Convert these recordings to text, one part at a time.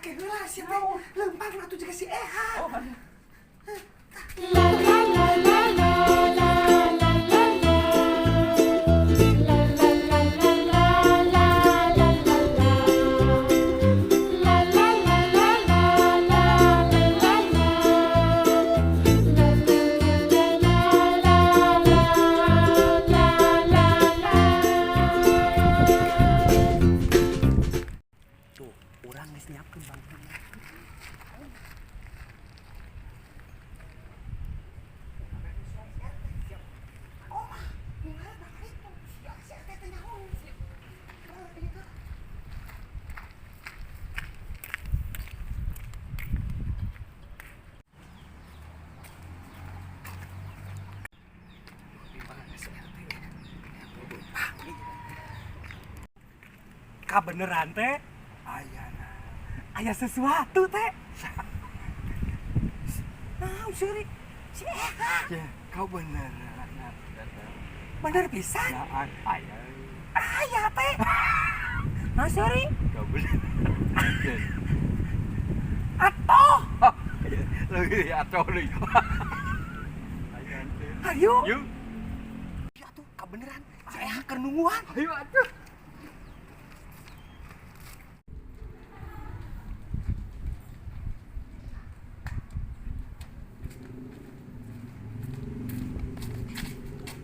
Pake heula sia teh. Lempang atuh juga si Eha. Oh. La la la la la la la la la. La la la la la la la la la. La la la la la la la la la. La la la la la la la la. Tuh, urang geus nyiapkeun bangkuna. Oh, mah, itu. Si RT teh nyaho. Si RT. Kabeneran teh aya aya sesuatu teh. Nah, seuri si Eha. Ya, kau bener. Bener pisan. Nah, aya. Aya teh. Nah, seuri. Kau bener. Atoh. Leuwih atuh deui. Ayo. Yuk. Ya atuh, kabeneran si Eha keur nungguan. Ayo atuh.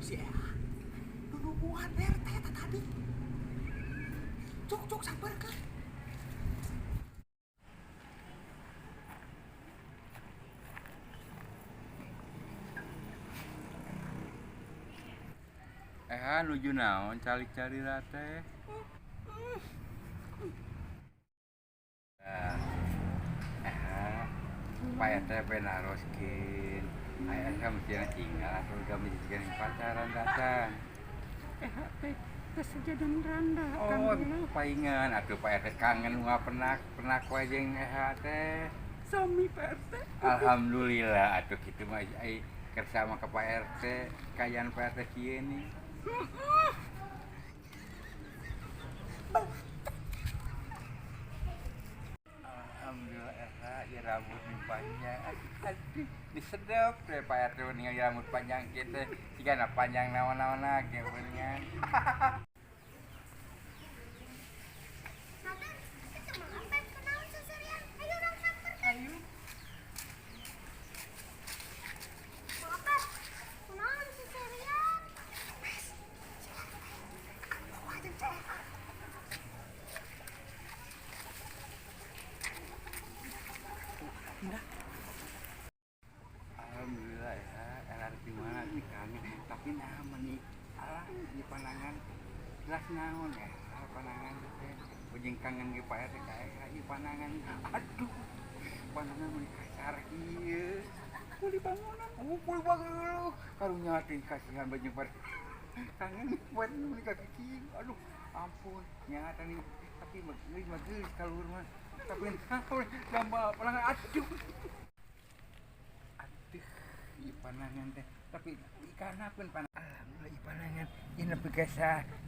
Si Eha nungguan RT eta tadi. Cuk cuk, samperkeun. Eh, nuju naon calik-cari teh? Nah, eh, Pak RT penaroskeun. Aya ka mesti tinggal atau udah mesti pacaran datang. Eh, teh teh sejadan randa. Oh, palingan atuh Pak RT kangen nggak pernah pernah wae jeung Eha teh. Sami, Pak RT. Alhamdulillah atuh kitu mah ai kersa mah ka Pak RT, kayaan Pak RT kieu nih. Alhamdulillah Eha, ya rambut nih panjang. Aduh, disedep teh Pak RT ningali rambut panjang kieu teh. Sigana panjang naon-naon ge meuningan. Sabar, itu mah apa kunaon seserian? Ayo urang samperkeun. Ayo. Apa? Kunaon seserian? Wah, jeung si Eha. Pindah. Alhamdulillah ya, LRT mana ini kangen. Tapi nah nih, alah di panangan jelas naon ya, panangan teh. Ujung kangen ge Pak RT ka ieu panangan. Aduh, panangan meuni kasar ieu. Kuli bangunan. Oh, kuli bangunan. Karunya teh kasihan baju Pak. Kangen buat meuni ka kieu. Aduh, ampun, nyata nih. Tapi mah geus mah geus kaluhur mah. Tapi naon gambar panangan, aduh. Aduh, ieu panangan teh. Tapi ikanakeun panangan. Alhamdulillah ieu panangan. Ieu nepi ka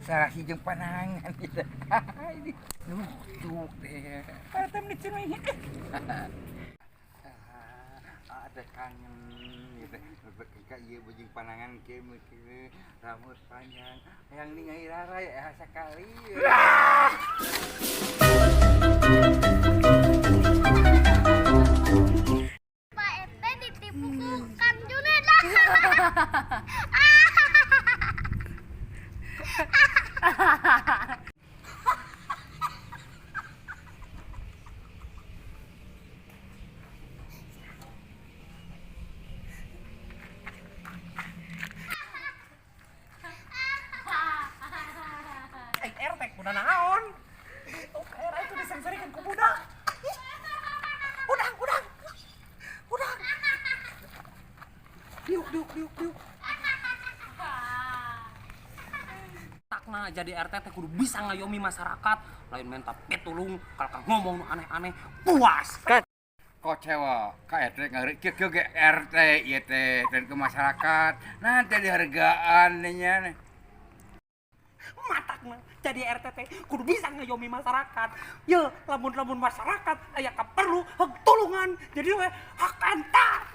sarasi jeung panangan gitu. Ini lucu teh. Pak RT meni cenah. Ada kangen gitu. Ka ieu bujing panangan kieu kieu rambut panjang. Yang ningali rara ya sakali. Pak RT ditipu ku Kang Juned. Ai RT kudu naon? Oh, RT itu diseng-serikan ku budak. Udang, udang. Udang. Diuk, diuk, diuk, diuk. Takna jadi RT teh kudu bisa ngayomi masyarakat, lain minta pitulung kalau ngomong nu aneh-aneh puas. Kocewa ka RT ngari kieu kieu ge RT ieu teh dan ke masyarakat nanti dihargaan nya. Matakna jadi RT teh kudu bisa ngayomi masyarakat. Ye, lamun-lamun masyarakat aya kaperlu heug tulungan, jadi we hak entar.